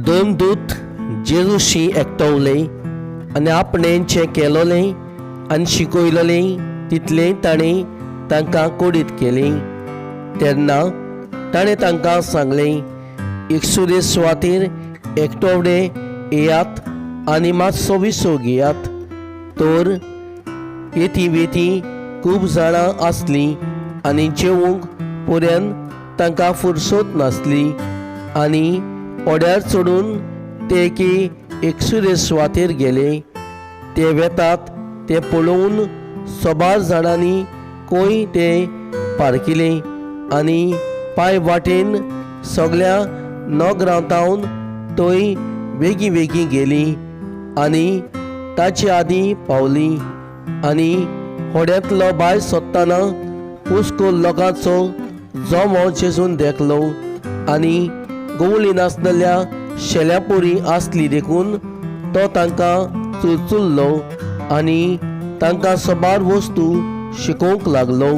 दोन दूत जेरुशी एकटवले आनी आपणें जें केलोलें आनी शिकयलोलें तितलें ताणें तांकां कोडीत केलें. तेन्ना ताणें तांकां सांगलें, एकसुरे सुवातेर एकटवडे येयात आनी मातसो विसव घेयात. तर येती वेती खूब जाणां आसलीं आनी जेवंक पर्यंत तांकां फुरसत नासली आनी होड्यार चडून ते एके एकसुरे सुवातेर गेले. ते वेतात ते पळोवन सबार जाणांनी खंय ते पारखिले आनी पांय वाटेन सगळ्या नगरांतावन थंय बेगीन बेगीन गेलीं आनी ताचे आदीं पावलीं आनी होड्यांतलो भायर सोदतना पुस्कोल लोकांचो जमो जेजून देखलो आनी गवळी नासलेल्या शेल्यापुरी आसली देखून तो तांकां चुरचुरलो आनी तांकां सबार वस्तू शिकोवंक लागलो.